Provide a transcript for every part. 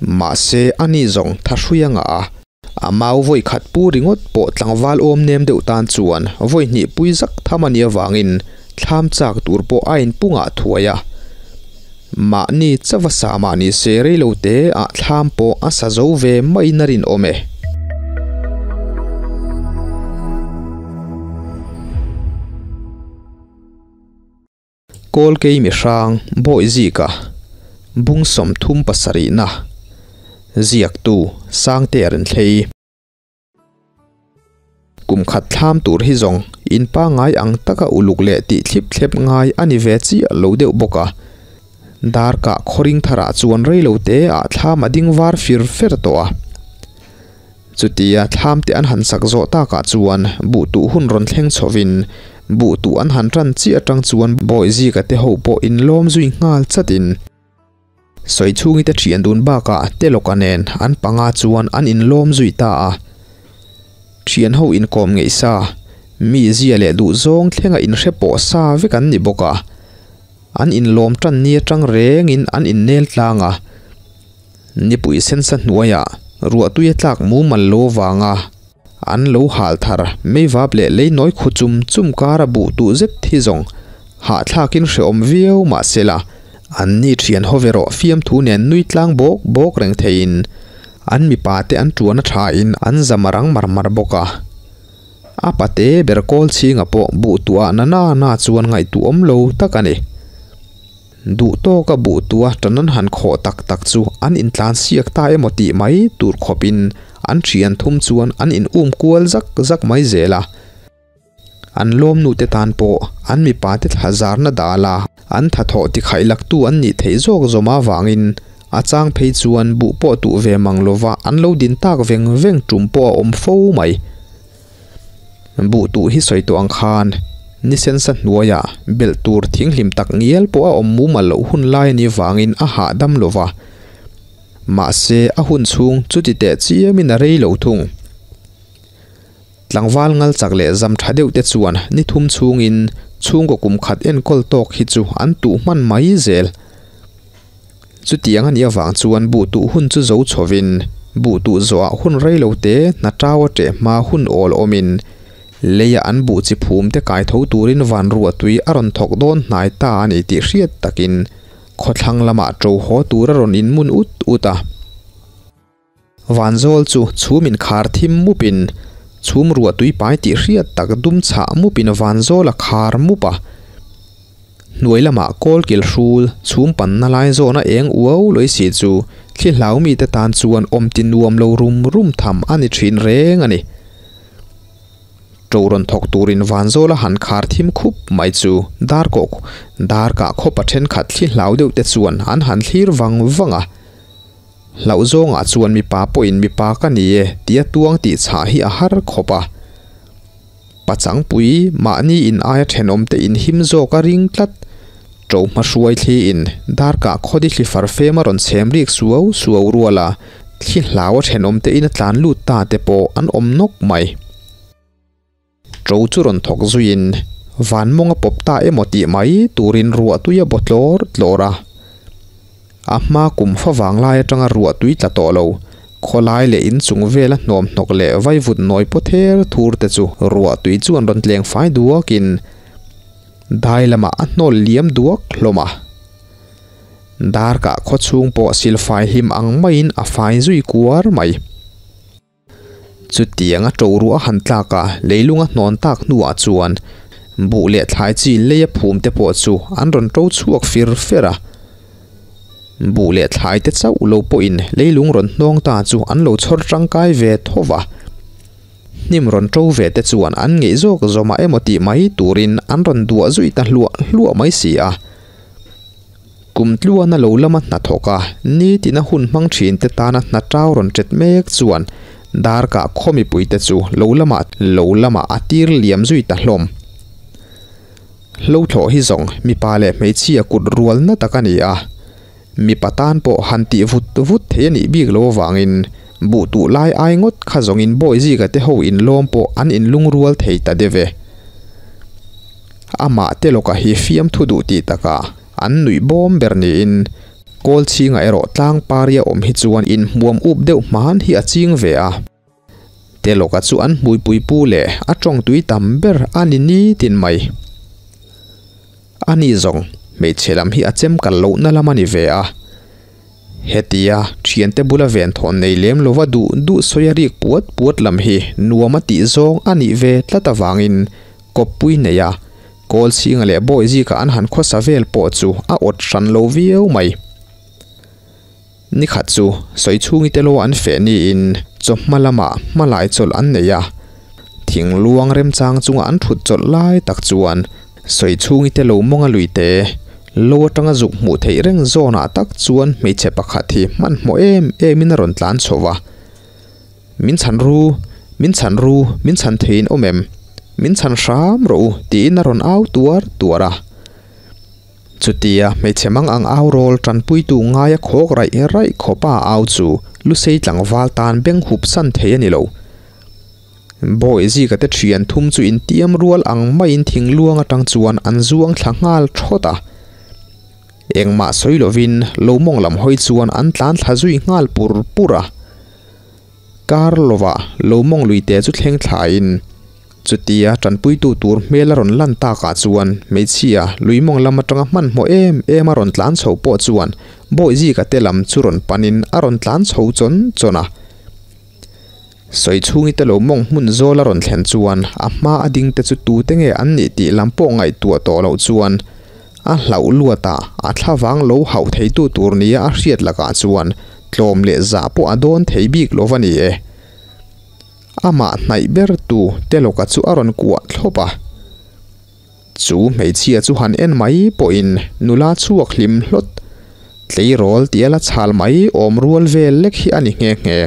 Mahse ani zawng thahrui a ngah a, a mau vawi khat pu ringawt pawh tlangval awm nem deuh tan chuan vawi hnih pui zak tham a nih avangin thlam chak tur pawh a inpu ngah thuai a. Mahni chauha sa mah ni se rei lo te ah thlam pawh a sa zo ve maiin a rinawm e. Kawlkei mihrang Bawi Zika bung 37na ziaktu Sangte a rawn thlei. Kum khat thlam tur hi zawng in pangngai ang taka uluk leh tih thlip thlep ngai a ni ve chiah lo deuh bawk a. Darkah khawring tharah chuan reilo te ah thlam a ding var fir fer tawh a. Chutia thlam te an han sak zawh takah chuan buh tuh hun rawn thleng chhovin buh tuh an han tan chiah atang chuan Bawihzika te ho pawh inlawm zui nghal chatin Sawichhungi te thian dun bakah Telawka nen an panga chuan an inlawm zui ta a. Thian ho inkawm ngeih sa, mi zia leh duh zawng thlenga inhre pawh sa vek an ni bawk a. An inlawm tan ni atang rengin an innel tlang a. Nipui sensa hnuaiah ruahtui a tlak mumal lo vanga an lo hal thar meivap leh lei nawi khu chum chum kara buh tuh zet hi zawng hahthlakin hrehawm viau mahsela an ni thian haw ve rawh fiamthu nen nui tlang bawk bawk reng theiin an mipa te an tuan a thain an zam a rang mar mar bawk a. A pate ber kawl chhinga pawh buh tuah na na na chuan ngaihtuahawm lo tak a ni. Duh tawka buh tua tan an han khawh tak tak chu an intlan siak ta emaw tih mai tur khawpin an thian thum chuan an in um kual zak zak mai zel a. An lawmnute tan pawh an mipate thla zarna dala an thathawh tikhaih laktu an nih theih zawk zawm avangin a chang phei chuan buh pawh tuh ve mang lova an lo din tak veng veng tum pawh a awm fo mai. Buh tuh hi sawi tawh ang khan ni sensa hnuaiah belh tur thinghlim tak ngial pawh a awm mumal loh hun lai a nih vangin a hahdam lo va. Mahse a hun chhung chuti teh chiamin a rei lo thung. Tlangval ngal chak leh zam tha deuh te chuan ni thum chhungin chhungkaw kum khat enkawl tawk hi chu an tuh hman mai zel. Chutiang a nih avang chuan buh tuh hun chu zo chhovin, buh tuh zawhah hun rei lo te hna tau a ṭeh hma hun awl awmin, leia an buh chi phum te kai tho turin van ruah tui a rawn thawk dawn hnai ta a ni tih hriat takin khawthlang lamah ṭo haw tur a rawn inmun ut ut a. Vanzawl chu chhum inkhar thim mupin, chhum ruah tui pai tih hriat tak dum chhah mupin vanzawl a khar mup a. Hnuai lamah kawl kil hrul chhum panna lai zawna eng uau lawih si chu thli hlau mite tan chuan awm ti nuam lo rum rum tham a ni thin reng a ni. Ṭo rawn thawk turin vanzawl a han khar thim khup mai chu darkawh darkah khawpa thenkhat thli hlau deuh te chuan an han thlir vang vang a. Hlauh zawngah chuan mipa pawhin mipa ka ni e tia tuang tih chhah hi a har khawp a. Pachangpui mahni in aia thenawmte in him zawk a ring tlat. Ṭo hmahruai thliin darkah khawdi thli far fem a rawn chhem rik suau suau rual a, thli hlau a thenawmte in a tlan lut ta te pawh an awm nawk mai. Ṭo chu rawn thawk zuiin van mawng a pawp ta emaw tih mai turin ruah tui a baw tlawr tlawr a. A hma kum fa vang lai atanga ruah tui tla tawh lo, khawlai leh inchung vela hnawm hnawk leh vaivut nawi paw ther thur te chu ruah tui chuan rawn tleng fai duakin dai lamah a hnawl liam duak hlawm a. Darkah khawchhung pawh silfai hlim ang maiin a fai zui kuar mai. Chutiang a ṭo ruah a han tlak a, leilung a hnawn tak hnuah chuan buh leh thlai chi lei a phum te pawh chu an rawn ṭo chhuak fir fer a. Buh leh thlai te chauh lo pawhin leilung rawn hnawng ta chu an lo chhawr tangkai ve tho va. Hnim rawn ṭo ve te chuan an ngeih zawk zawmah emaw tih mai turin an rawn duah zui ta hluah hluah mai si a. Kum tluana lo lama hnathawk a, nitina hun hmang thin te tana hna tau rawn ṭet mek chuan darkah khaw mipuite chu lo lamah lo lamah a tir liam zui ta hlawm. Hlothlawh hi zawng mipa leh hmeichhia kut rual na tak a ni a, mipa tan pawh han tih vut vut thei a nih bik lo avangin buh tuh lai ai ngawt kha zawngin Bawihzika te ho inlawm pawh an inlungrual thei ta deuh e. Amah te lawka hi fiamthu duh tih takah an nuih bawm ber niin Kawlchhinga erawh tlang paria awm hi chuan inhmuam up deuh hman hi a ching ve a. Telawka chu an hmuipui pu leh a tawng tui tam ber a ni nitin mai. Ani zawng hmeichhe lam hi a chem kal lohna lam a ni ve a. Hetia thiante bula venthawn nei lem lova duh duh sawi a rik puat puat lam hi nuam a tih zawng a nih ve tlat avangin kawppui nei a, Kawlchhinga leh Bawihzika an han khawsa vel pawh chu a awt hran lo viau mai. Ni khat chu Sawichhungi te lo an feh niin chawhma lamah hmalai chawlh an nei a. Thingluang remchang chunga an thut chawlh lai tak chuan Sawichhungi te lo mawnga lui te lo atanga zuk hmuh theih reng zawnah tak chuan hmeichhe pakhat hi hmanhmawh em emin a rawn tlan chho va. Min chhan ru, min chhan ru, min chhan theiin awm em? Min chhan hram rawh u tiin a rawn au tuar tuar a. Chutia hmeichhe mang ang au rawl tanpuitu ngaia khawk raih raih khawpa au chu Lusei tlangval tan beng hup san thei a ni lo. Bawihzika te thian thum chu intiam rual ang maiin thingluang atang chuan an zuang thla nghal thawt a. Engmah sawi lovin lo mawng lam hawi chuan an tlan thla zui nghal pur pur a. Kar lovah lo mawng lui te chu thleng thlain chutia tanpuitu tur hmel a rawn lan takah chuan hmeichhia lui mawng lam atanga hmanhmawh em em a rawn tlan chho pawh chuan Bawihzika te lam chu rawn panin a rawn tlan chho chawn chawn a. Sawichhungi te lo mawng hmun zawl a rawn thlen chuan a hma a ding te chu tute nge an nih tih lam pawh ngaihtuah tawh loh chuan a hlauh luatah a thlavang lo hauh theitu tur nia a hriat lakah chuan tlawm leh zah pawh a dawn thei bik lo va ni e. Amah hnaih ber tu Telawka chu a rawn kuah thlawp a. Chu hmeichhia chu han en mai pawhin nula chhuak hlim hlawt, tleirawl tia la chhal mai awm rual vel lek hi a ni nghe nghe.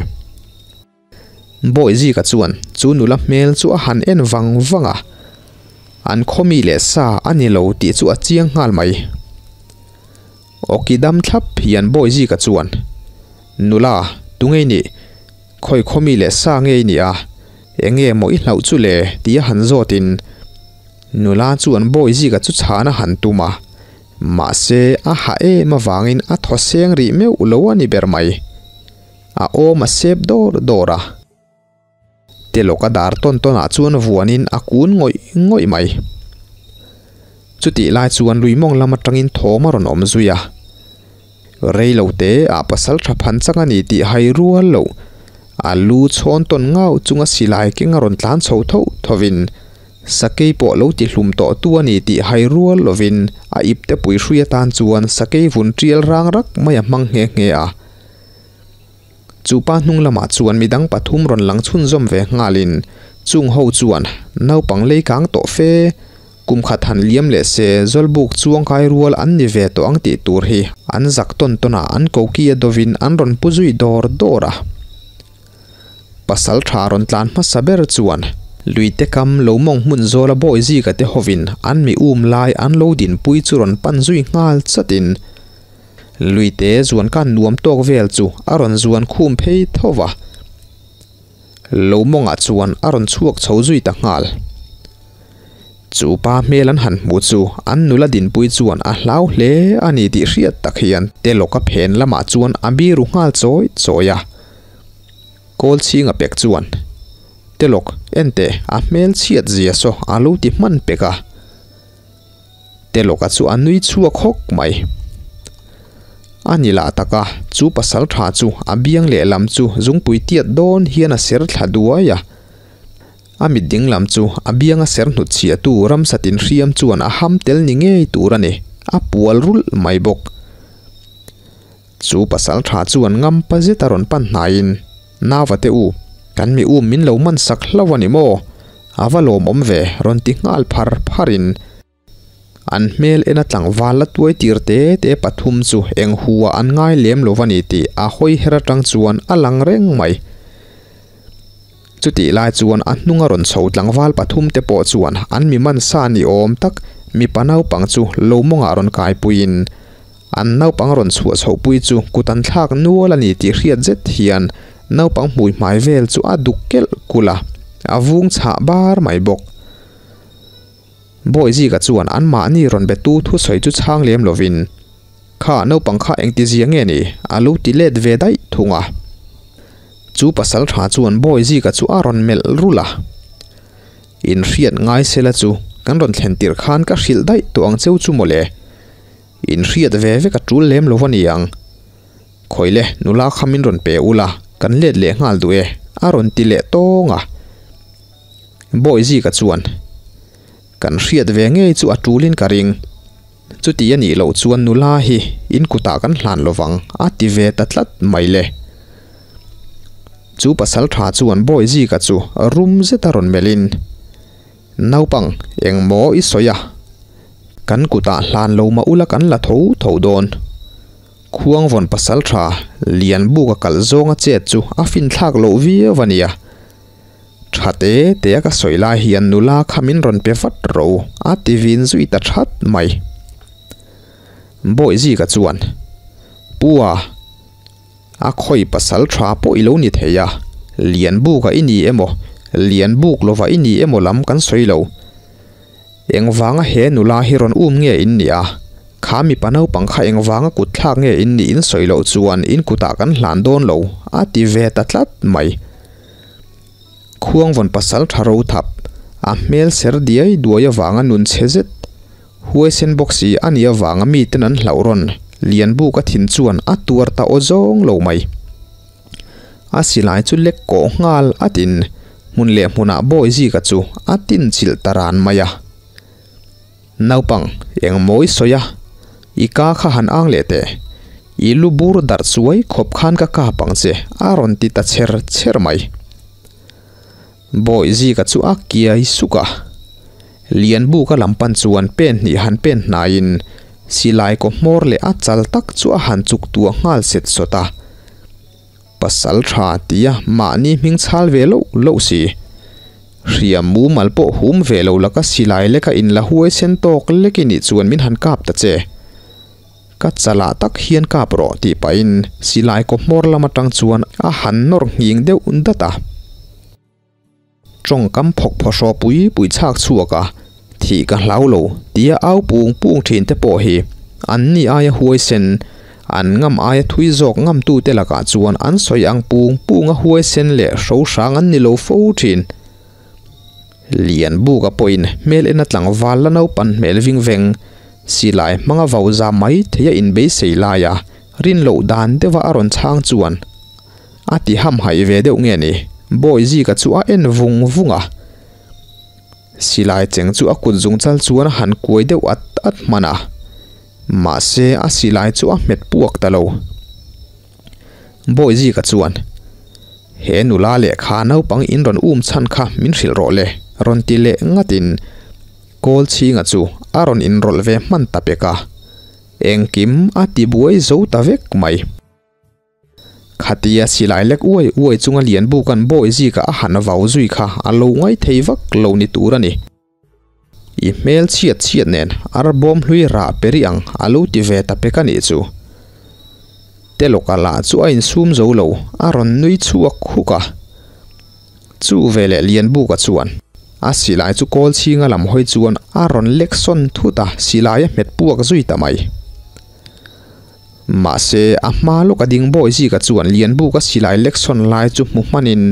Bawihzika chuan chu nula hmel chu a han en vang vang a, an khawmi leh sa a ni lo tih chu a chiang nghal mai. Awki dam thlap hian Bawihzika chuan, Nula, tunge i nih? Khawi khawmi leh sa nge i nih a? Enge maw i hlauh chu le? tia han zawtin nula chuan Bawihzika chu chhan a han tum a, mahse a ha em avangin a thaw seng rih meuh lo a ni ber mai. A awm a sep dawr dawr a. Telawk a dar tawn tawn ah chuan vuanin a kun ngawih ngawih mai. Chutih lai chuan Luimawng lam atangin thawm a rawn awm zui a. Rei lo te ah pasal tha phan chang a ni tih hai rual loh. A lu chhawn tawn ngau chunga silai keng a rawn tlan chho tho thovin sakei pawh lo ti hlum tawh tu a ni tih hai rual lovin a ipte pui hrui atan chuan sakei vun tial rang rak mai a hmang nghe nghe a. Chu pa hnung lamah chuan midang pathum rawn lang chhunzawm ve nghalin chung ho chuan naupang lei kang tawh fe, kum khat han liam leh se Zawlbuk chuangkai rual an ni ve tawh ang tih tur hi an zak tawn tawn a, an koki a dovin an rawn pu zui dawr dawr a. Pasal tha rawn tlan hmasa ber chuan luite kam lo mawng hmun zawla Bawihzika te hovin an mi um lai an lo dinpui chu rawn pan zui nghal chatin, Luite zuan khan nuam tawk vel chu a rawn zuan khum phei tho va, lo mawngah chuan a rawn chhuak chho zui ta nghal. Chu pa hmel an han hmu chu an nula dinpui chuan a hlau hle a ni tih hriat tak hian Telawka phen lamah chuan a biru nghal chawi chawi a. Kawlchhinga pek chuan, Telawk, enteh, a hmel chhiat zia saw a lo ti hman pek a. Telawka chu a nui chhuak hawk mai. A ni lah tak a, chu pasal tha chu a biang lehlam chu zungpui tiat dawn hian a ser thla duai a. A mit dinglam chu a bianga ser hnut chhiahtu ramsa tinhriam chuan a ham tel ni ngei tur a ni, a pual rulh mai bawk. Chu pasal tha chuan ngampa zet a rawn pan hnaiin, Nauva te u, kan mi um min lo man sak hlauh a ni maw? A va lawmawm ve, rawn ti nghal phar pharin an hmel en a tlangval la tuai tir te te pathum chu eng hua an ngai lem lo va ni tih a hawi her atang chuan a lang reng mai. Chutih lai chuan a hnunga rawn chho tlangval pathum te pawh chuan an mi man sa ni awm tak mipa naupang chu lo mawngah rawn kaipuiin an naupang rawn chhuah chhohpui chu kut an thlak nual a ni tih hriat zet hian naupang hmui hmai vel chu a duk kelh kulh a, a vung chhah bar mai bawk. Bawihzika chuan anmahni rawn betu thusawi chu chhang lem lovin. Kha naupang kha engtizia nge ni? A lo ti let ve daih thung a. Chu pasal tha chuan bawi zika chu a rawn melh rulh a. In hriat ngai sela chu kan rawn thlen tirh khan ka hrilh daih tawh ang cheu chu mawle. In hriat ve vek a tul lem lo a ni ang. Khawile nula kha min rawn pe ula kan let leh nghal duh e a rawn ti leh tawng a. Bawi zika chuan kan hriat ve ngei chu a tulin ka ring. Chuti a nih loh chuan nula hi in kutah kan hlan lovang a ti ve ta tlat mai le. Chu pasal tha chuan bawi zika chu rum zeta rawn melhin, Naupang, engmaw i sawi a? Kan kutah hlan lo mah ula kan la tho tho dawn. Khuangvawn pasal tha lian buka kalh zawnga chet chu a finthlak loh viau a nia. Tha te te a ka sawi lai hian nula kha min rawn pe vat ro a ti vin zui ta that mai. Bawihzika chuan, Pu a, a khawi pasal tha pawh i lo ni thei a, lian buka i ni emaw, lian buk lova i ni emaw lam kan sawi lo. Engvanga he nula hi rawn um nge in nih a? Kha mipa naupang kha engvanga kut thlak nge in nih in sawi loh chuan in kutah kan hlan dawn lo a ti ve ta tlat mai. Khuangvawn pasal tha ro thap, a hmel ser diai duai avanga nun chhe zet, huaisen bawk si a nih avanga miten an hlauh rawn Lianbuka thin chuan a tuar ta aw zawng lo mai. A silai chu lek kawh nghal atin hmun leh hmunah bawi zika chu a tin chilh ta ran mai a. Naupang, eng mawi sawi a, i ka kha han ang leh teh. I lu bur darh chuai khawp khan ka kap ang che, a rawn ti ta chher chher mai. Bawi zika chu a kiai suk a. Lianbuka lam pan chuan pen hnih han pen hnaiin silai kaw hmawr leh a chal tak chu a han chuk tuah nghal set sawt a. Pasal tha tia mahni hming chhal ve loh loh si. Hriam mumal pawh hum ve lo laka silai leka in la huai sen tawk lek i nih chuan min han kap ta che. Ka chalah tak hian kap rawh tih pahin silai kaw hmawr lam atang chuan a han nawr nghing deuh dat a. Tawngkam phawk phawhraw pui pui chhak chhuak a, thih ka hlau lo tia au pung pung thin te pawh hi an ni aia huaisen, an ngam aia thui zawk ngamtute lakah chuan an sawi ang pung punga huaisen leh hro hrang an ni lo fo thin. Lianbuka pawhin hmel en a tlangval la naupan hmel ving veng, silai hmanga vau za mai theia inbeisei laia rin loh dan deuha a rawn chhang chuan, A ti hamhaih ve deuh nge ni? Bawi zika chu a en vung vung a. Silai cheng chu a kut zungchal chuan a han kuai deuh at at hman a. Mahse a silai chu a hmet puak ta lo. Bawi zika chuan, He nula lehkha naupang in rawn um chhan kha min hrilh rawh le, rawn ti leh ngatin Kawl chhinga chu a rawn inrawlh ve hman ta pek a. Engkim a ti buai zo ta vek mai. Khatia silai lek uai uai chunga Lianbuka'n bawi zika a han vau zui kha a lo ngai thei vak lo ni tur a ni. I hmel chhiat chhiat nen ar bawm hlui rah pe rih ang a lo ti ve ta pek a nih chu. Telawka lah chu a insum zo lo, a rawn nui chhuak huk a. Chu veleh Lianbuka chuan a silai chu kawl chhinga lam hawi chuan a rawn lek sawn thut a, silai a hmet puak zui ta mai. Mahse, a hma lawk a ding bawi zika chuan Lianbuka silai leksawn lai chu hmu hmanin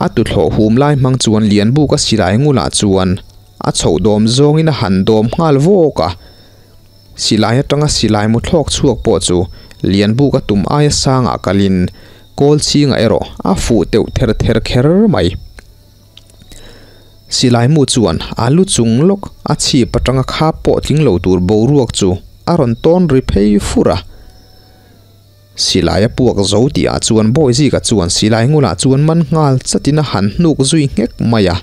a tuthlawh hum lai hmang chuan Lianbuka silai ngulah chuan a chhoh dawm zawngin a han dawm nghal vawk a. Silai atanga silai mu thlawk chhuak pawh chu Lianbuka tum aia sangah kalin kawl chhingah erawh a fuh teuh ther ther kher mai. Silai mu chuan a lu chung lawk a chhip atanga khap pawh tling lo tur boruak chu a rawn tawn ri phei fur a. Silai a puak zo tih ah chuan Bawizika chuan silai ngulah chuan man nghal chatin a han hnuk zui nghek mai a.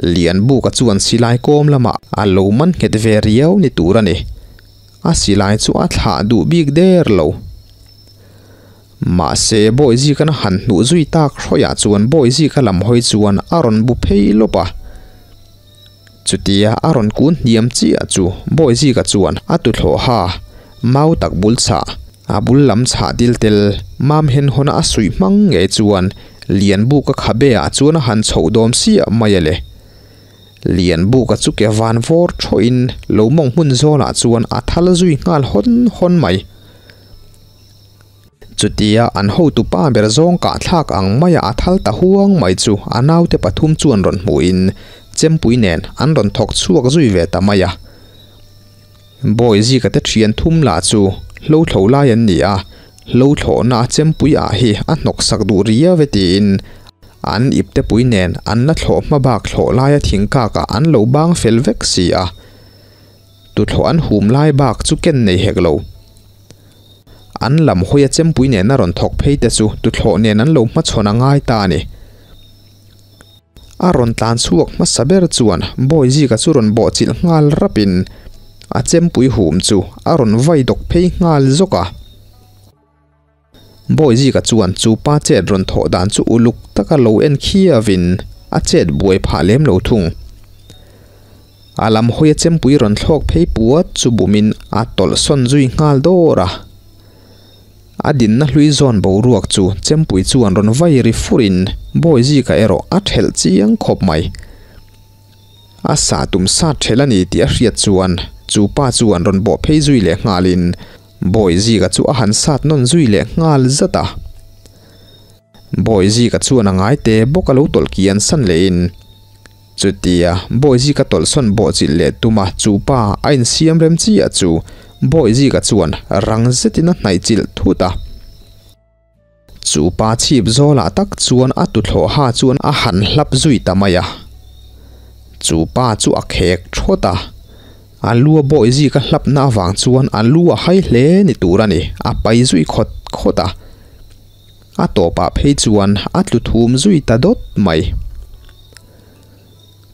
Lianbuka chuan silai kawm lamah a lo man nghet ve riau ni tur a ni. A silai chu a thlah duh bik der lo. Mahse, Bawihzika'n a han hnuh zui tak hrawiah chuan Bawihzika lam hawi chuan a rawn bu phei lawp a. Chutia a rawn kun hniam chiah chu Bawihzika chuan a tuthlawh ha, mau tak bul chhah, a bul lam chhah dil tel, mam hen hawna a suih hmang ngei chuan Lianbuka khabe ah chuan a han chhoh dawm siah mai a le. Lianbuka chu ke van vawr thawhin lo mawng hmun zawlah chuan a thal zui nghal hawn hawn mai. Chutia an hotu pa ber zawng kah thlak ang maia a thal ta huang mai chu a naute pathum chuan rawn hmuhin chempui nen an rawn thawk chhuak zui ve ta mai a. Bawi zika te thian thum lah chu hlo thlo lai an ni a, hlo thlawhna a chempui ah hi a hnawk sak duh riau e tiin an ipte pui nen an la thlawh hma bak thlawh laia thingkak ah an lo bang fel vek si a. Tuthlawh an hum lai bak chu ken nei hek lo. An lam hawia chempui nena rawn thawk phei te chu tuthlawh nen an lo hmachhawn a ngai ta a ni. A rawn tlan chhuak hmasa ber chuan Bawizika chu rawn bawhchilh nghal rapin a chempui hum chu a rawn vai dawk phei nghal zawk a. Bawizika chuan chu pa chet rawn thawh dan chu uluk taka lo en khiavin a chet buai phah lem lo thung. A lam hawia chempui rawn thlawk phei puat chu bumin a tawlh sawn zui nghal dawr a. A dinna hlui zawn boruak chu chempui chuan rawn vai ri furin Bawizika erawh a thelh chiang khawp mai. A sa tum sat thelh a ni tih a hriat chuan chu pa chuan rawn bawh phei zui leh nghalin Bawizika chu a han sat nawn zui leh nghal zat a. Bawizika chuan a ngai te bawk a lo tawlh kian san lehin chutia Bawizika tawlh sawn bawhchilh leh tuma chu pa a insiam rem chiah chu Bawizika chuan rang zetin a hnaih chilh thut a. Chu pa chhip zawlah tak chuan a tuthlawh ha chuan a han hlap zui ta mai a. Chu pa chu a khek thawt a, a lu a Bawizika hlapna avang chuan a lu a hai hle ni tur a ni, a pai zui khawt khawt a. A tawpah phei chuan a tlu thum zui ta dawt mai.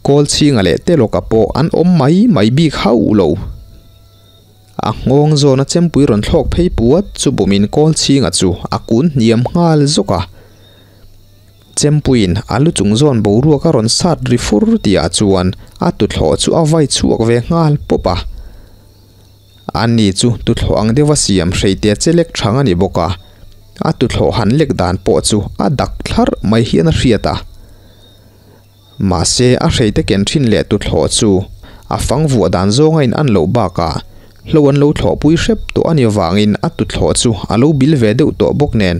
Kawl chhinga leh Telawka pawh an awm mai mai bik hauh lo. A nghawng zawna chempui rawn thlawk phei puat chu bumin kawl chhinga chu a kun hniam nghal zawk a. Chempuiin a lu chung zawn boruak a rawn sat ri fur tihah chuan a tuthlawh chu a vai chhuak ve nghal pawp a. Ani chu tuthlawh ang deuha siam hreite che lek thang a ni bawk a, a tuthlawh han lek dan pawh chu a dak thlarh mai hian a hriat a. Mahse, a hreite ken thin leh tuthlawh chu a fang vuah dan zawng a in an loh bakah hlo an lo thlawhpui hrep tawh a ni avangin a tuthlawh chu a lo bil ve deuh tawh bawk nen.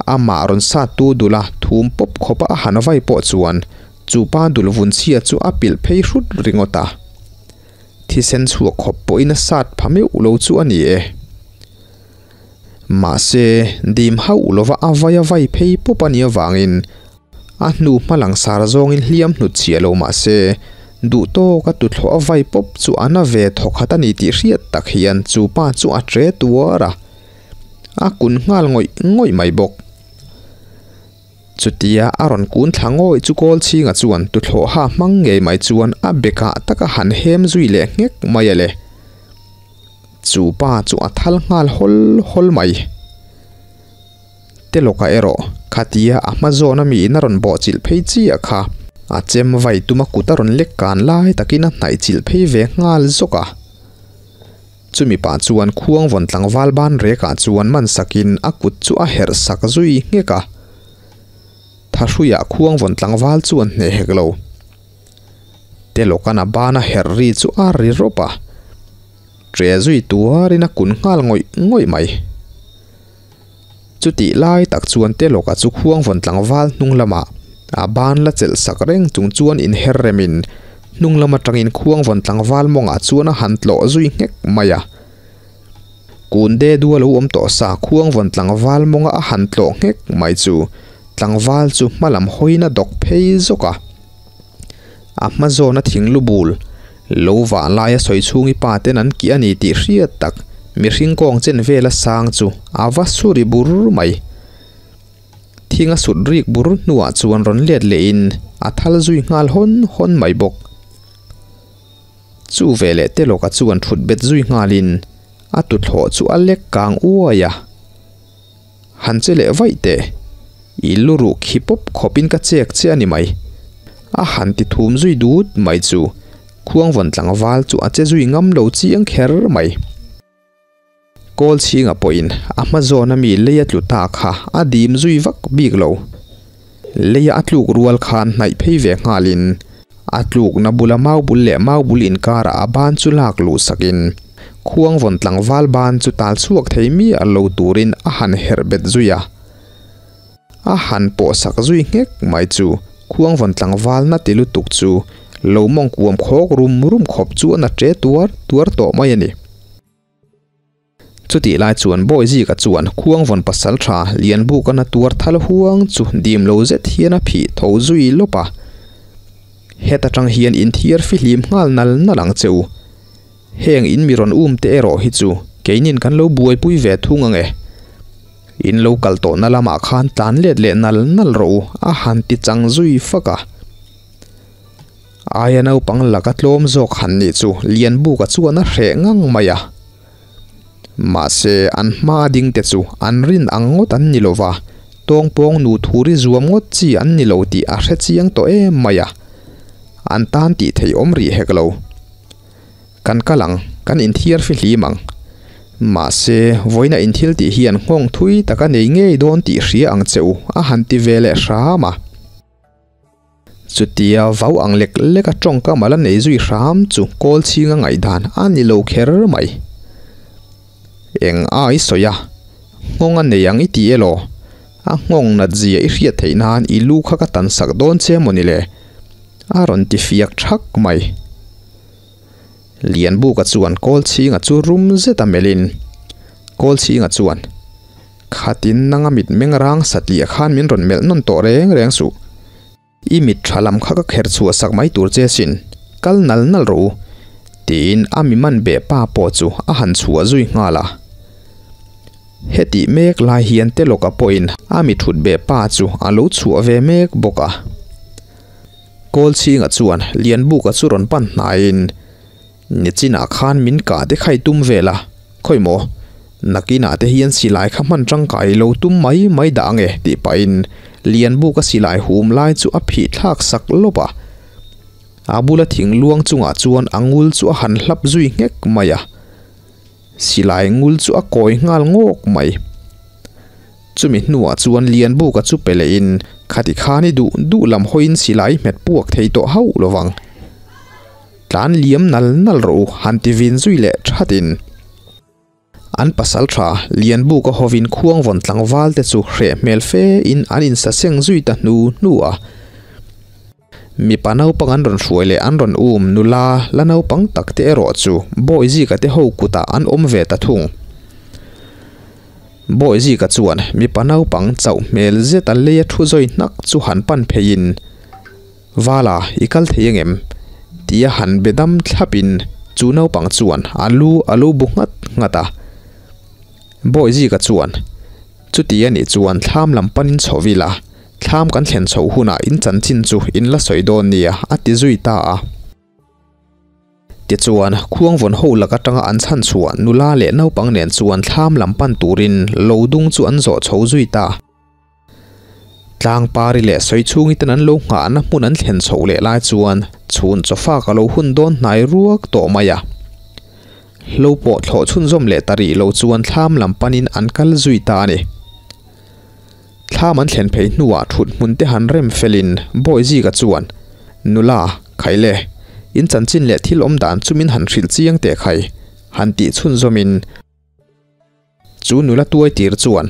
Amah rawn sattu dula thum pawp khawpa a han vai pawh chuan chu pa dul vun chhia chu a pilh phei hrut ringawt a. Thisen chhuak khawp pawhin a sat pha meuh lo chu a ni e. Mahse, dim hauh lova a vai a vai phei pawp a nih avangin a hnu hma langsar zawngin hliam hnut chhiah lo mah se, duh tawka tuthlawh a vai pawp chu a na ve thawkhat a ni tih hriat tak hian chu pa chu a tre tuar a, a kun nghal ngawih ngawih mai bawk. Chutia a rawn kun thla ngawih chu kawl chhinga chuan tuthlawh ha hmang ngei mai chuan a bekah taka han hem zui leh nghek mai a le. Chu pa chu a thal nghal hawl hawl mai. Telawka erawh khatia a hma zawn a miin a rawn bawhchilh phei chiah kha a chem vai tuma kut a rawn lek kan lai takin a hnaih chilh phei ve nghal zawk a. Chumi pah chuan khuang vawn tlangval ban rekah chuan man sakin a kut chu a herh sak zui nghek a. Thahruiah khuang vawn tlangval chuan hneh hek lo. Telawkan a ban a herh ri chu a ri rawp a. Ṭe zui tuarin a kun nghal ngawih ngawih mai. Chutih lai tak chuan Telawka chu khuang vawn tlangval hnung lamah a ban la chelh sak reng chung chuan inher remin hnung lam atangin khuang vawn tlangval mawngah chuan a han tlawh zui nghek mai a. Kun de du a lo awm tawh sa khuang vawn tlangval mawnga a han tlawh nghek mai chu tlangval chu hma lam hawiin a dawk phei zawk a. A hma zawna thing lu bul lo vah laia sawi chhungi pa ten an kih a ni tih hriat tak mihring kawng chen vela sang chu a va suri bur mai. Thing a sut rik bur hnuah chuan rawn let lehin a thal zui nghal hawn hawn mai bawk. Chu veleh Telawka chuan thut bet zui nghalin a tuthlawh chu a lek kang uai a. Han che leh vaih teh, i lu ruh khi pawp khawpin ka chek che a ni mai. A han ti thum zui dut mai chu khuangvawn tlangval chu a che zui ngam lo chiang kher mai. Kawl chhinga pawhin a hma zawn ami lei a tlu ta kha a dim zui vak bik lo. Leia a tluk rual khan hnaih phei ve nghalin A tlukna bula mau bul leh mau bul inkarah a ban chu lak luh sakin khuangvawn tlangval ban chu tal chhuak thei miah lo turin a han herh bet zui a. A han pawh sak zui nghek mai chu khuangvawn tlangval na ti lutuk chu lo mawng kuam khawk rum rum khawp chuan a ṭe tuar tuar tawh mai a ni. Chutih lai chuan Bawizika chuan Khuangvawn pasalṭha Lianbuka na tuar thal huang chu dim lo zet hian a phih tho zui lawp a. Heta tang hian inthiar fihlim nghal nal nal ang che u. Heng in mi rawn um te erawh hi chu keinin kan lo buaipui ve thung ang e. In lo kal tawhna lamah khan tlan let leh nal nal rawh u a han ti chang zui fak a. Aia naupang laka tlawm zawk han nih chu Lianbuka chuan a hreh ngang mai a. Mahse, an hma a ding te chu an rin ang ngawt an ni lo va, tawngpawng nu thuri zuam ngawt chi an ni lo tih a hre chiang tawh em mai a. An tan tih theih awm rih hek lo. Kan kal ang, kan inthiar fihlim ang. Mahse, vawiina inthil tih hian nghawng thui tak a nei ngei dawn tih hria ang che u, a han ti ve leh hram a. Chutia vau ang lek lek a tawngkam a la nei zui hram chu kawl chhinga ngaihdan a ni lo kher mai. Eng a i sawi a, nghawng a nei ang i ti elaw? A nghawng nat zia i hriat theih nan i lu kha ka tan sak dawn che maw ni le? A rawn ti fiak thak mai. Lianbuka chuan kawl chhinga chu rum zet a melhin kawl chhinga chuan, Khatin nanga mit meng rang satliah khan min rawn melh nawn tawh reng reng suh. I mit tha lam kha ka kher chhuah sak mai tur che sin, kal nal nal rawh u, tiin a mi man beh pa pawh chu a han chhuah zui nghal a. Hetih mek lai hian Telawka pawhin a mi thut beh pa chu a lo chhuah ve mek bawk a. Kawlchhinga chuan Lianbuka chu rawn pan hnaiin, Nichinah khan min kah te kha i tum vel a, khawi maw? Nakinah te hian silai kha hman tangkai lo tum mai mai dah ang e tih pahin Lianbuka silai hum lai chu a phih thlak sak lawp a. A bula thing luang chungah chuan a ngul chu a han hlap zui nghek mai a. Silai ngul chu a kawi nghal ngawk mai. Chumi hnuah chuan Lianbuka chu pe lehin khati khan i duh duh lam hawiin silai hmet puak thei tawh hauh lovang. Tlan liam nal nal rawh u han ti vin zui leh thatin an pasal tha Lianbuka hovin khuangvawn tlangval te chu hreh hmel fe in an insaseng zui ta hnu hnu a. Mipa naupang an rawn hruai leh an rawn um nula la naupang tak te erawh chu Bawizika te ho kutah an awm ve ta thung. Bawizika chuan mipa naupang chauh hmel zeta leia thu zawi hnak chu han pan pheiin, Vala, i kal thei ang em? Tia han be dam thlapin chu naupang chuan a lu a lo bu nghat nghat a. Bawizika chuan, Chuti a nih chuan thlam lam panin chho ila, thlam kan thlen chho hunah in chanchin chu in la sawi dawn nia, a ti zui ta a. Tichuan, khuangvawn ho lak atanga an chhan chhuah nula leh naupang nen chuan thlam lam pan turin lo dung chu an zawh chho zui ta. Tlangpari leh Sawichhungi ten an lo nghahna hmun an thlen chhoh leh lai chuan chhun chawfak a lo hun dawn hnai ruak tawh mai a. Hlo pawh thlawh chhunzawm leh ta rih lo chuan thlam lam panin an kal zui ta a ni. Thlam an thlen phei hnuah thut hmun te han rem felin Bawizika chuan, Nula, Khaile, in chanchin leh thil awm dan chu min han hrilh chiang teh khai, han tih chhunzawmin, Chu nula tuai tir chuan,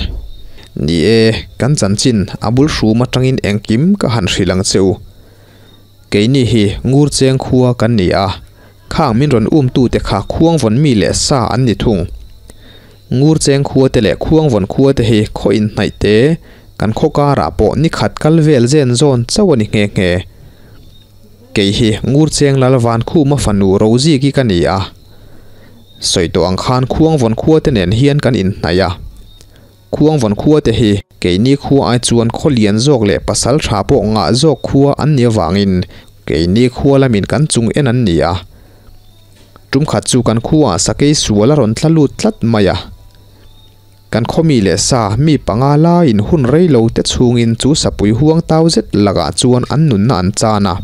Ni e, kan chanchin a bul hrum atangin engkim ka han hrilh ang che u. Keini hi ngur cheng khua kan ni a, khang min rawn umtute kha khuangvawn mi leh sa an ni thung. Ngur cheng khua te leh khuangvawn khua te hi khaw inhnaih te, kan khaw karah pawh ni khat kal vel zen zawn chauh a ni nghe nghe. Kei hi ngur cheng Lalvan Khuma fanu Roziki ka ni a. Sawi tawh ang khan Khuangvawn khua te nen hian kan inhnaih a. Khuangvawn khua te hi keini khua ai chuan khaw lian zawk leh pasal tha pawh ngah zawk khua an nih avangin keini khua lamin kan chung en an ni a. Tum khat chu kan khuaah sakei sual a rawn tla lut tlat mai a. Kan khaw mi leh sa mi panga laiin hun rei lo te chhungin chu sapui huang tau zet lakah chuan an nunna an chan a.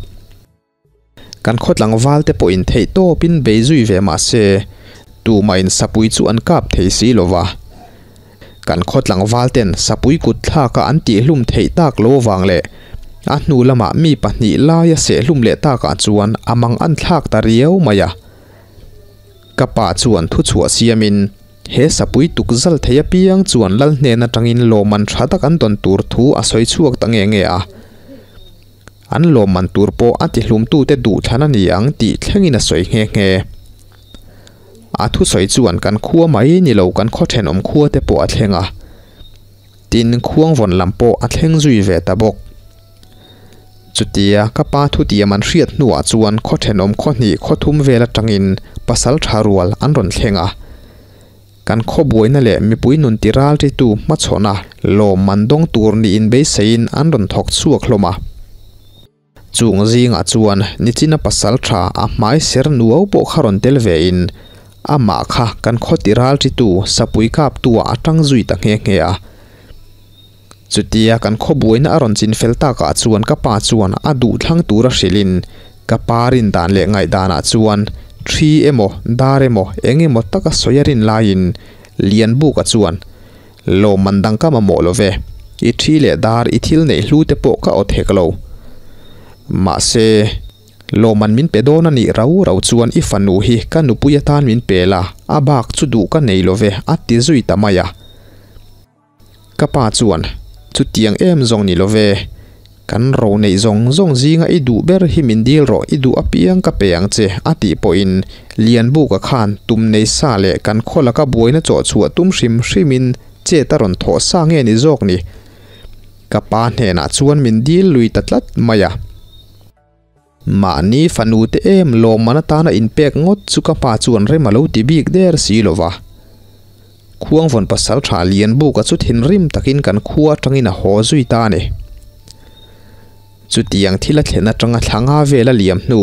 Kan khaw tlangval te pawhin theih tawpin bei zui ve mah se, tumahin sapui chu an kap thei si lo va. Kan khaw tlangval ten sapui kut thlaka an tihhlum theih tak lo vang leh A hnu lamah mi pahnih lai a sehhlum leh takah chuan a mang an thlak ta riau mai a. Ka pa chuan thuchhuah siamin he sapui tuk zal thei apiang chuan lal hnen atangin lawmman tha tak an dawn tur thu a sawi chhuak ta nge nge a. An lawmman tur pawh a tihlumtute duhthlan a ni ang tih thlengin a sawi nghe nghe. A thusawi chuan kan khua mai ni lo kan khaw thenawm khua te pawh a thleng a. Tin, khuangvawn lam pawh a thleng zui ve ta bawk. Chutia ka pa thutiam an hriat hnuah chuan khaw thenawm khaw hnih khaw thum vel atangin pasal tha rual an rawn thleng a. Kan khaw buaina leh mipui nun ti ralritu hmachhawna lawmman dawng tur niin beiseiin an rawn thawk chhuak hlawm a. Chung zingah chuan Nichina pasal tha a hmai ser nuau pawh kha rawn tel vein amah kha kan khaw ti ralritu sapui kaptu-ah a tang zui ta nghe nghe a. Chutia kan khaw buaina a rawn chin fel takah chuan ka pa chuan a duh thlang tura hrilhin ka pa rin dan leh ngaihdanah chuan thi emaw dar emaw eng emaw taka sawi a rin laiin Lianbuka chuan Lawmman dang ka mamawh lo ve. I thi leh dar i thil neih hlu te pawh ka awt hek lo. Mahse, lawmman min pe dawn a nih rau rau chuan i fanu hi ka nupui atan min pe la, a bak chu duh ka nei lo ve, a ti zui ta mai a. Ka pa chuan, Chutiang em zawng ni lo ve. Kan ro neih zawng zawng zinga i duh ber hi min dil rawh, i duh apiang ka pe ang che, a tih pawhin Lianbuka khan tum nei sa leh kan khaw laka buaina chawh chhuah tum hrim hrimin chet a rawn thawh sa nge ni zawk ni? Ka pa hnenah chuan min dil lui ta tlat mai a. Mahni fanu te em lawmman atana inpek ngawt chu ka pa chuan rem a lo ti bik der si lo va. Khuangvawn pasal tha Lianbuka chu thinrim takin kan khua atangin a haw zui ta a ni. Chutiang thil a thlen atanga thla nga vel a liam hnu,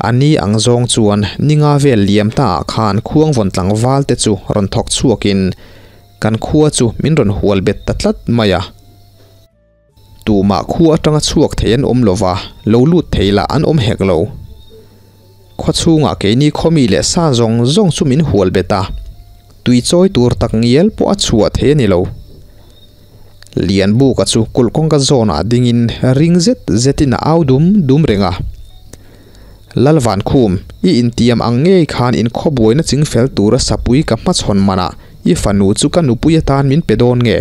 a ni ang zawng chuan ni nga vel liam ta ah khan Khuangvawn tlangval te chu rawn thawk chhuakin kan khua chu min rawn hual bet ta tlat mai a. Tumah khu atanga chhuak thei an awm lova, lo lut thei lah an awm hek lo. Khaw chhungah keini khawmi leh sa zawng zawng chu min hual bet a, tui chawi tur tak ngial pawh a chhuah thei a ni lo. Lianbuka chu kulh kawngka zawnah dingin ring zet zetin a au dum dum reng a. Lalvankhum, i intiam ang ngei khan inkhaw buaina chingfel tura sapui ka hmachhawn manah i fanu chu ka nupui atan min pe dawn nge?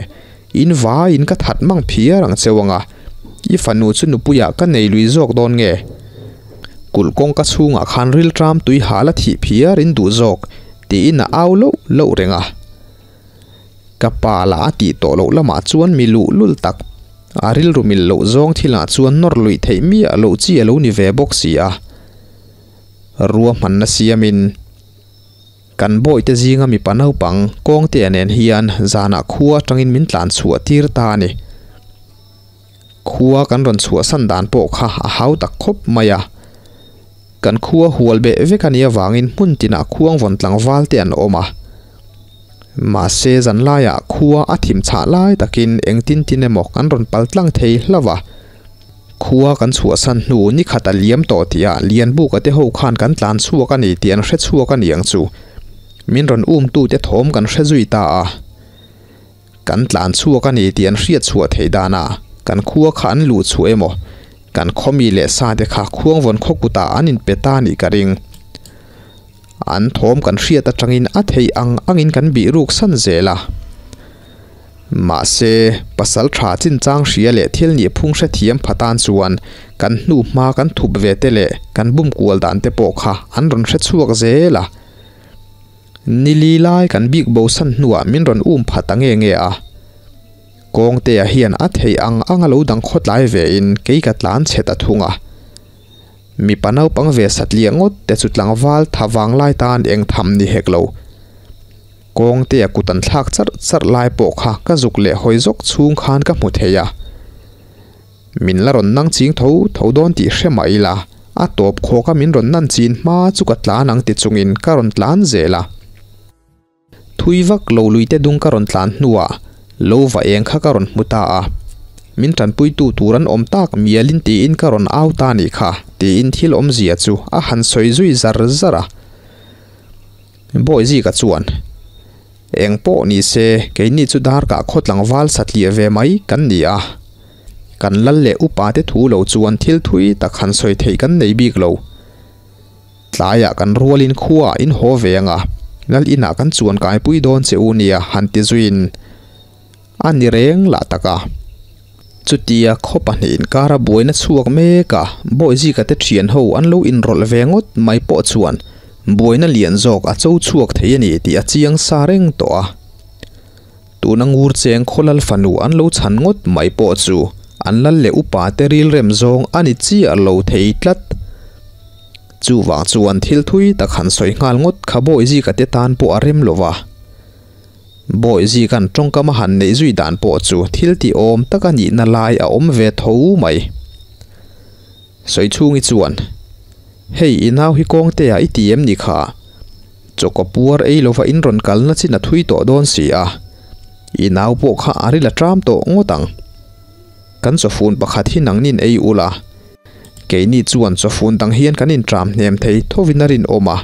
In vaiin ka that mang phiar ang cheu anga, i fanu chu nupuiah ka nei lui zawk dawn nge? Kulh kawngka chhungah khan rilṭam tui hal a thih phiar in duh zawk, tiin a au loh loh reng a. Ka pa lah a tih tawh loh lamah chuan mi luh lul tak, a rilru mil loh zawng thilah chuan nawr luih theih miah loh chi a lo ni ve bawk si a. Ruahmanna siamin. Kan bawihte zinga mipa naupang Kawngtea nen hian zanah khua atangin min tlan chhuah tir ta a ni. Khua kan rawn chhuahsan dan pawh kha a hau tak khawp mai a. Kan khua hual beh vek a nih avangin hmun tinah khuangvawn tlangval te an awm a. Mahse zanlaiah khua a thim chhah lai takin engtin tin emaw kan rawn pal tlang thei hlauh a. Khua kan chhuahsan hnu ni khat a liam tawh tihah Lianbuka te ho khan kan tlan chhuak a ni tih an hre chhuak a ni ang chu. Min rawn umtute thawm kan hre zui ta a. Kan tlan chhuak a ni tih an hriat chhuah theih danah kan khua kha an luh chhuah emaw, kan khawmi leh sate kha khuangvawn khaw kutah an inpe ta nih ka ring. An thawm kan hriat atangin a theih ang angin kan bih ruk san zel a. Mahse, pasal tha chinchang hria leh thil nih phung hrethiam pha tan chuan kan hnu hma kan thup ve te leh kan bum kual dan te pawh kha an rawn hre chhuak zel a. Nili lai kan bik bo san hnuah min rawn um pha ta nge nge a. Kawngtea hian a theih ang ang a lo dang khawtlai vein kei ka tlan chhe ta thung a. Mipa naupang ve satliah ngawt te chu tlangval tha vanglai tan eng tham ni hek lo. Kawngtea kut an thlak charh charh lai pawh kha ka zuk leh hawi zawk chhung khan ka hmu thei a. Min la rawn nang ching tho tho dawn tih hre mah ila, a tawp khawka min rawn nan chin hma chu ka tlan ang ti chungin ka rawn tlan zel a. Thui vak lo luite dung ka rawn tlan hnuah lo va eng kha ka rawn hmu ta a. Min tanpuitu tur an awm tak mialin tiin ka rawn au ta nih kha tiin thil awmzia chu a han sawi zui zar zar a. Bawihzika chuan, Eng pawh ni se, keini chu darkah khaw tlangval satliah ve mai kan ni a. Kan lal leh upa te thu lo chuan thil thui tak han sawi theih kan nei bik lo. Tlaiah kan rualin khuaah in haw ve ang a, lal inah kan chuan kaipui dawn che u nia han ti zuiin a ni reng lah tak a. Chutia khaw pahnih inkara buaina chhuak mek a, Bawihzika te thian ho an lo inrawlh ve ngawt mai pawh chuan buaina lian zawk a cho chhuak thei a ni tih a chiang sa reng tawh a. Tuna ngur cheng khawlal fanu an lo chhan ngawt mai pawh chu an lal leh upa te rilrem zawng a ni chiah lo thei tlat. Chuvang chuan thil thui tak han sawi nghal ngawt kha Bawihzika te tan pawh a rem lo va. Bawihzika'n tawngkam a han neih zui dan pawh chu thil tih awm tak a nihna lai a awm ve tho mai. Sawichhungi chuan, Hei i nau hi kawngtea i ti em ni kha? Chawkaw puar ei lova in rawn kalna chin a thui tawh dawn si a, i nau pawh kha a ril a ṭam tawh ngawt ang. Kan chawfun pakhat hi nangnin ei ula, keini chuan chawfun dang hian kan inṭam hnem thei thovin a rinawm a,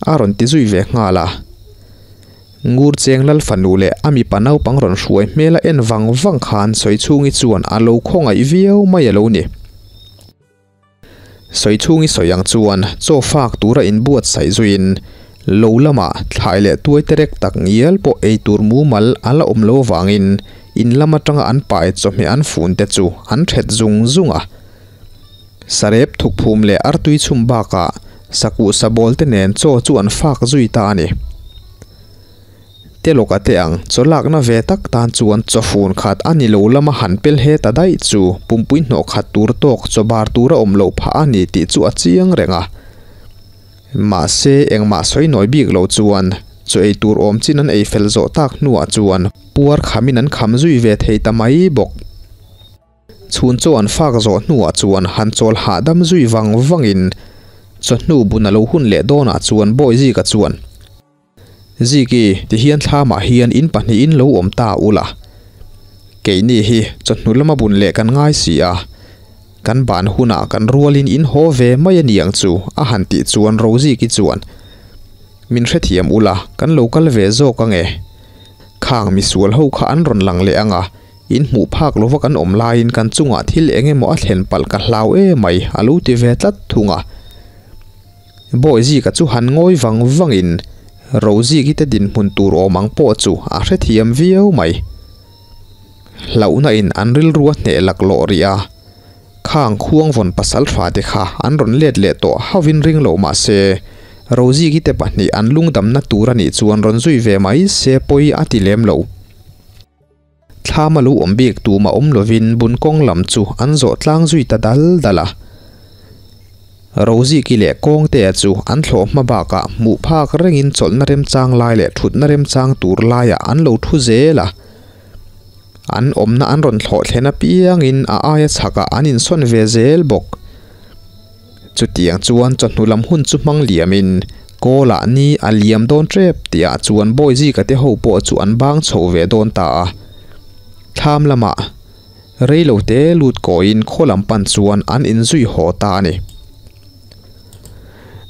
a rawn ti zui ve nghal a. Ngur cheng lal fanu leh a mipa naupang rawn hruai hmel a en vang vang khan Sawichhungi chuan a lo khawngaih viau mai a lo ni. Sawichhungi sawi ang chuan chaw fak tura inbuatsaih zuiin lo lamah thlai leh tuai terek tak ngial pawh ei tur mumal a la awm lo avangin in lam atanga an pai chawhmeh an fun te chu an thet zung zung a. Sarep thukphum leh artui chhum bakah sakuh sabawl te nen chaw chu an fak zui ta a ni. Telawka te ang chaw lakna ve tak tan chuan chawfun khat a ni lo lama han pel he ta daih chu pumpui hnawh khat tur tawk chaw bar tur a awm loh phah a ni tih chu a chiang reng a. Mahse engmah sawi nawi bik lo chuan chaw ei tur awm chin an ei fel zawh tak hnuah chuan puar khamin an kham zui ve thei ta mai bawk. Chhun chaw an fak zawh hnuah chuan han chawl hahdam zui vang vangin chawhnu bun a lo hun leh dawnah chuan Bawihzika chuan, Ziki, tihian thlamah hian in pahnihin lo awm ta ula. Keini hi chawhnu lama bun leh kan ngai si a, kan ban hunah kan rualin in haw ve mai a niang chu a han tih chuan Roziki chuan, Min hrethiam ula, kan lo kal ve zawk ange. Khang misual ho kha an rawn lang leh anga, In hmuh phak lova kan awm laiin kan chungah thil eng emaw a thlen palh ka hlau em mai a lo ti ve tlat thung a. Bawihzika chu han ngawi vang vangin Roziki te dinhmun tur awm ang pawh chu a hrethiam viau mai. Hlauhna in an rilru a hneh laklawh rih a, khang khuangvawn pasal tha te kha an rawn let leh tawh hauhin ring lo mah se Roziki te pahnih an lungdamna tur a nih chuan rawn zui ve mai se pawi a ti lem lo. Thlam a lo awm bik tumah awm lovin bun kawng lam chu an zawh tlang zui ta dal dal a. Roziki leh Kawngtea chu an thlawh hma bakah hmuh phak rengin chawlhna remchang lai leh thutna remchang tur laiah an lo thu zel a. An awmna an rawn thlawh thlen apiangin a aia chhakah an insawn ve zel bawk. Chutiang chuan chawhnu lam hun chu hmang liamin Kawlah ni a liam dawn tep tihah chuan Bawizika te ho pawh chu an bang chho ve dawn ta a. Thlam lamah reilo te lut kawiin khaw lam pan chuan an inzui haw ta a ni.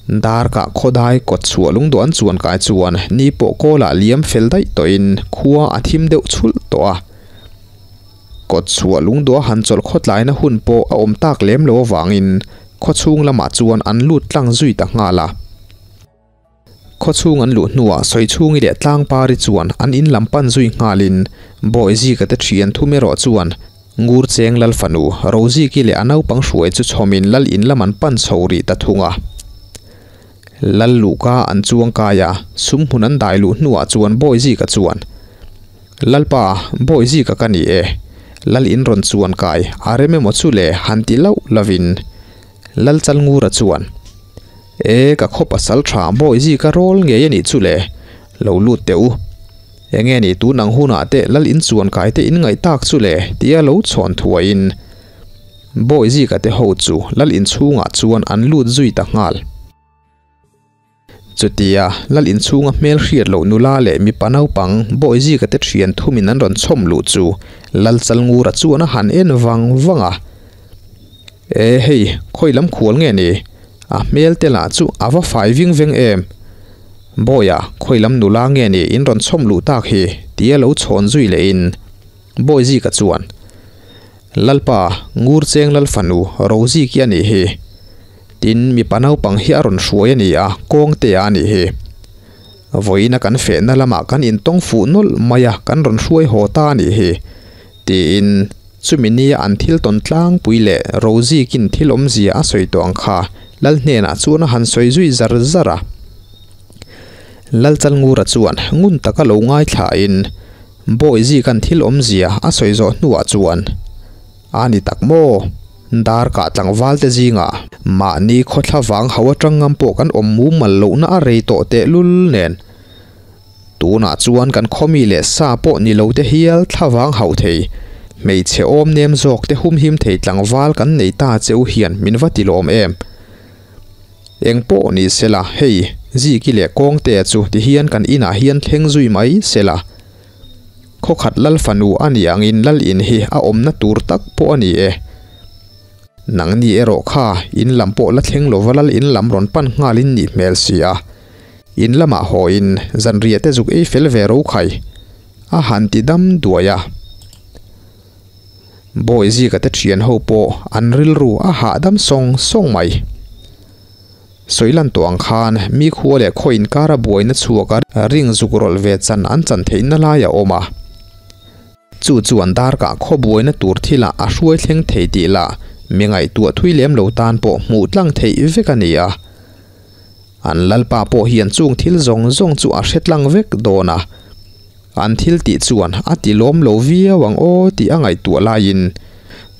Darkah khawdai kawt chhuah lungduh an chuan kai chuan ni pawh Kawlah liam fel daih tawhin khua a thim deuh chhulh tawh a. Kawt chhuah lungduah han chawlh khawtlaina hun pawh a awm tak lem lo avangin khawchhung lamah chuan an lut tlang zui ta nghal a. Khawchhung an luh hnuah Sawichhungi leh Tlangpari chuan an in lam pan zui nghalin Bawihzika te thian thum erawh chuan Ngurcheng Lal fanu Roziki leh a naupang hruai chu chhawmin Lal in lam an pan chho rih ta thung a. Lal luhka an chuang kai a, sum hmun an dai luh hnuah chuan Bawihzika chuan, Lalpa, Bawihzika ka ni e. Lal in rawn chuan kai, a rem emaw chu le han ti lauh lovin Lal Chalngura chuan, E, ka khaw pasal tha Bawihzika rawl ngei a nih chu le, lo lut teh u. Enge ni tun ang hunah te Lal in chuan kai te in ngaih tak chu le tia lo chhawn thuaiin Bawihzika te ho chu Lal inchhungah chuan an lut zui ta nghal. Chutia Lal inchhunga hmel hriat loh nula leh mipa naupang Bawihzika te thian thumin an rawn chhawm luh chu Lal Chalngura chuan a han en vang vang a. E hei, khawi lam khual nge ni? A hmel te lah chu a va fai ving veng em? Bawiha, khawi lam nula nge ni in rawn chhawm luh tak hi? tia lo chhawn zui lehin Bawihzika chuan. Lalpa, Ngurcheng Lal fanu Roziki a nih hi. Tin, mipa naupang hi a rawn hruai a ni a, Kawngtea a nih hi. Vawiina kan fehna lamah kan intawng fuh nawlh mai a, kan rawn hruai haw ta a nih hi. Tiin, chumi nia an thil tawn tlangpui leh Rozikin thil awmzia a sawi tawh ang kha Lal hnenah chuan a han sawi zui zar zar a. Lal Chalngura chuan ngun taka lo ngaithlain Bawi Zika'n thil awmzia a sawi zawh hnuah chuan, A ni tak maw? Dar kah tlangval te zingah mahni khawthla vang ho atang ngam pawh kan awm mumal lohna a rei tawh tehlul nen. Tunah chuan kan khawmi leh sa pawh ni lo te hial thlavang hauh thei, hmeichhe awm nem zawk te humhim thei tlangval kan nei ta cheu hian min va ti lawm em? Eng pawh ni sela, hei, Ziki leh Kawngtea chu ti hian kan inah hian thleng zui mai sela. Khawkhat lal fanu a nih angin lal in hi a awmna tur tak pawh a ni e. Nangni erawh kha in lam pawh la thleng lova lal in lam rawn pan nghalin nih hmel si a. In lamah hawiin zanriah te zuk ei fel ve ro khai a han ti dam duai a. Bawi zika te thian ho pawh an rilru a hahdam sawng sawng mai. Sawi lan tawh ang khan mi khua leh khaw inkara buaina chhuak a ring zuk rawlh ve chan an chan theihna lai a awm a. Chu chuan darkah khaw buaina tur thilah a hruai thleng thei tih lah mi ngaihtuah thui lem lo tan pawh hmuh tlang theih vek a ni a. An Lalpa pawh hian chung thil zawng zawng chu a hre tlang vek dawn a, an thil tih chuan a ti lawm lo viau ang aw tih a ngaihtuah laiin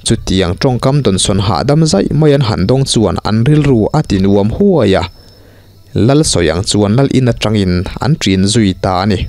chutiang tawngkam dawnsawn hahdam zaih mai an han dawng chuan an rilru a ti nuam huai a, Lal sawi ang chuan Lal in atangin an ṭin zui ta a ni.